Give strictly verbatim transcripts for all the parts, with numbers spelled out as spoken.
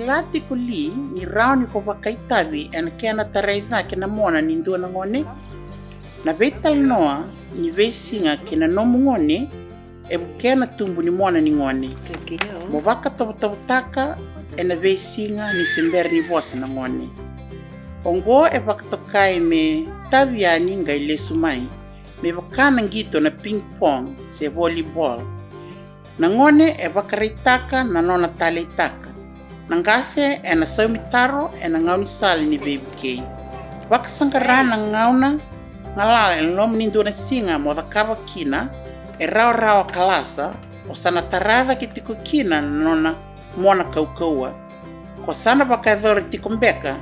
Kila tiko li ni rawa ni ko vakaitavi ena kena tarai cake na mona ni dua na gone? Na veitalanoa ni veisiga kei na nomu gone e vukea na tubu ni mona ni gone. Mo vakatovotovotaka ena veisiga ni se bera ni vosa na gone. Oqo e vakatokai me tavi yani qai lesu mai, me vaka na qito na ping pong se volleyball. Na gone e vakaraitaka na nona taleitaka. Na qase ena saumi taro ena gaunisala ni veivukei. Vakasaqara na gauna galala ena loma ni dua na siga mo cakava kina e rawarawa ka lasa, o sa na tara cake tiko kina na nona mona kaukauwa. Ko sa na vakayacora tiko beka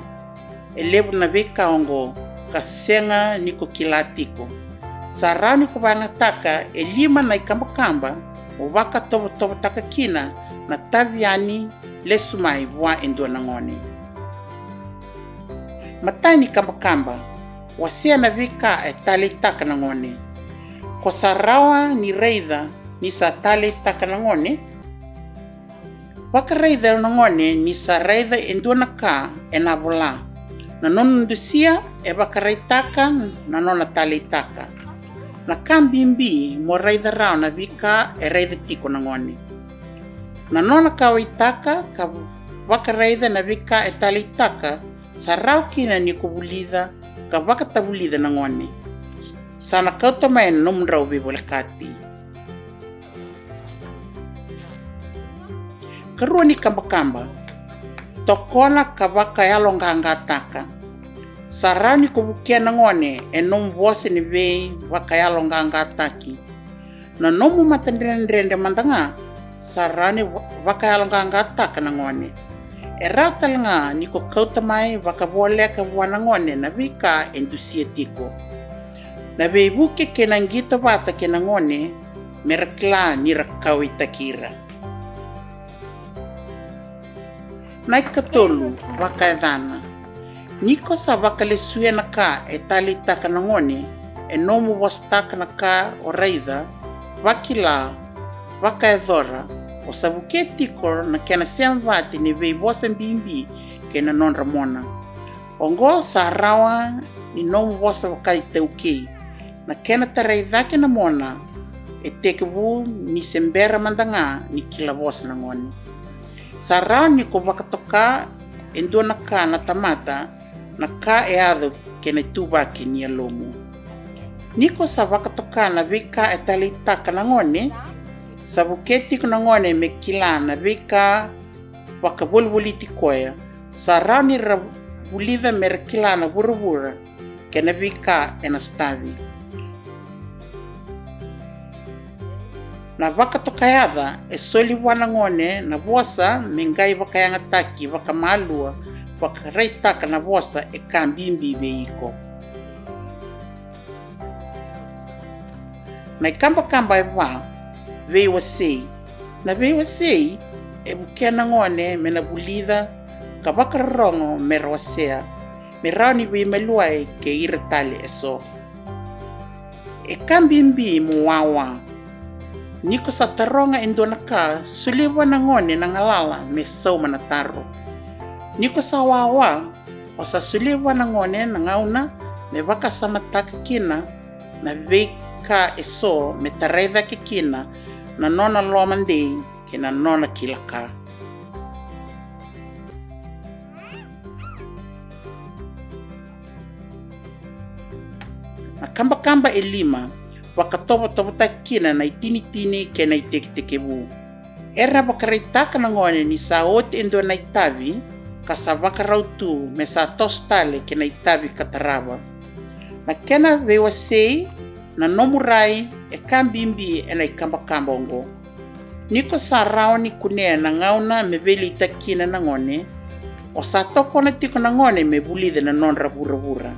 e levu na veika oqo ka sega ni ko kila tiko. Sa rawa ni ko vakayagataka e lima na ikabakaba mo vakatovotovotaka kina na tavi yani lesu mai vua e dua na gone. Matai ni kabakaba, wasea na veika e taleitaka na gone. Ko sa rawa ni raica ni sa taleitaka na gone? Vakaraica na gone ni sa raica e dua na ka ena vola. Na nona dusia e vakaraitaka na nona taleitaka. Na ka bibi mo raica rawa na veika e raica tiko na gone. Na nona kauwaitaka ka vakaraica na veika e taleitaka sa rawa kina ni ko vulica ka vakatavulica na gone. Sa na kauta mai na nomudrau veivolekati. Karua ni kabakaba, tokona ka vakayaloqaqataka. Sa rawa ni ko vukea na gone e nomu vosa ni veivakayaloqaqataki. Na nomu matadredredre mada ga sa rawa ni va-, vakayaloqaqataka na gone. E rawa tale ga ni ko kauta mai vakavoleka vua na gone na veika e dusia tiko. Na veivuke kei na qito vata kei na gone me ra kila ni ra kauwaitaki ira. Na ikatolu, vakayacana. Ni ko sa vakalesuya na ka e taleitaka na gone e nomu vosataka na ka o raica, vakila, vakayacora, o sa vukea tiko na kena semavati ni veivosa bibi kei na nodra mona. Oqo sa rawa ni nomu vosa vakaitaukei. Na kena tarai cake na mona e tekivu ni se bera mada ga ni kila vosa na gone. Sa rawa ni ko vakatoka e dua na ka na tamata, na ka e yaco kei na ituvaki ni yalomu. Ni ko sa vakatoka na veika e taleitaka na gone, sa vukea tiko na gone me kila na veika vakavolivoliti koya. Sa rawa ni ra vulica me ra kila na vuravura kei na veika ena sotavi. Na vakatokayaca e soli vua na gone na vosa me qai vakayagataki vakamalua, vakaraitaka na vosa e ka bibi vei iko. Na ikabakaba e va, veiwasei. Na veiwasei e vukea na gone me na vulica ka vakarorogo me ra wasea, me rawa ni veimaliwai kei ira tale eso. E ka bibi mo wawa. Ni ko sa taroga e dua na ka, solia vua na gone na galala me sauma na taro. Ni ko sa wawa, o sa solia vua na gone na gauna me vakasamataka kina na veika eso me tarai cake kina na nona lomadei kei na nona kila ka. Na kabakaba e lima, vakatovotovotaki kina na itinitini kei na itekitekivu. Era vakaraitaka na gone ni sa oti e dua na itavi ka sa vakarau tu me sa toso tale ki na itavi ka tarava. Na kena veiwasei, na nomu rai e ka bibi ena ikabakaba oqo. Ni ko sa rawa ni kunea na gauna me veiliutaki kina na gone, o sa tokona tiko na gone me vulica na nodra vuravura.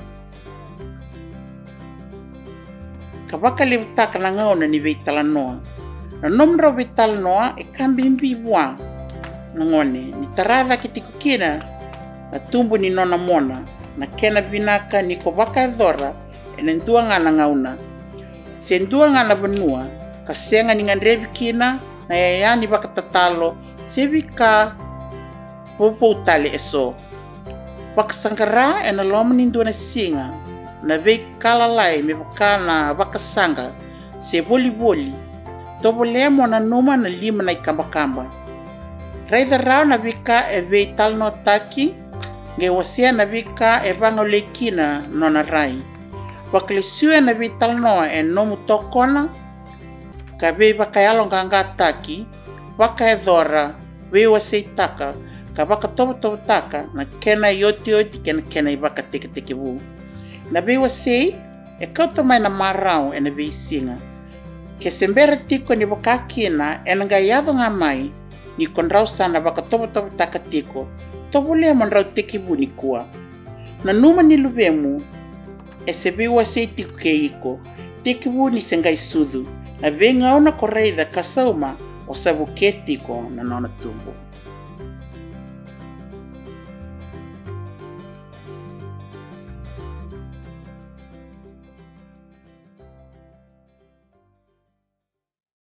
Ka vakalevutaka na gauna ni veitalanoa. Na nomudrau veitalanoa e ka bibi vua na gone ni tara cake tiko kina na tubu ni nona mona. Na kena vinaka ni ko vakayacora ena dua ga na gauna se dua ga na vanua ka sega ni gadrevi kina na iyaya ni vakatatalo se veika vouvou tale eso. Vakasaqara ena loma ni dua na siga na veika lalai me vaka na vakasaqa se volivoli. Tovolea mo nanuma na lima na ikabakaba. Raica rawa na veika e veitalanoataki, qai wasea na veika e vagolei kina nona rai. Vakalesuya na veitalanoa e nomu tokona ka veivakayaloqaqataki, vakayacora, veiwaseitaka, ka vakatovotovotaka na kena iotioti kei na kena ivakatekitekivu. Na veiwasei e kauta mai na marau ena veisiga. Ke se bera tiko ni vaka kina, ena qai yaco ga mai ni ko drau sa na vakatovotovotaka tiko. Tovolea mo drau tekivu nikua. Nanuma ni luvemu e se veiwasei tiko kei iko. Tekivu ni se qai sucu. Na veigauna ko raica ka sauma, o sa vukea tiko na nona tubu.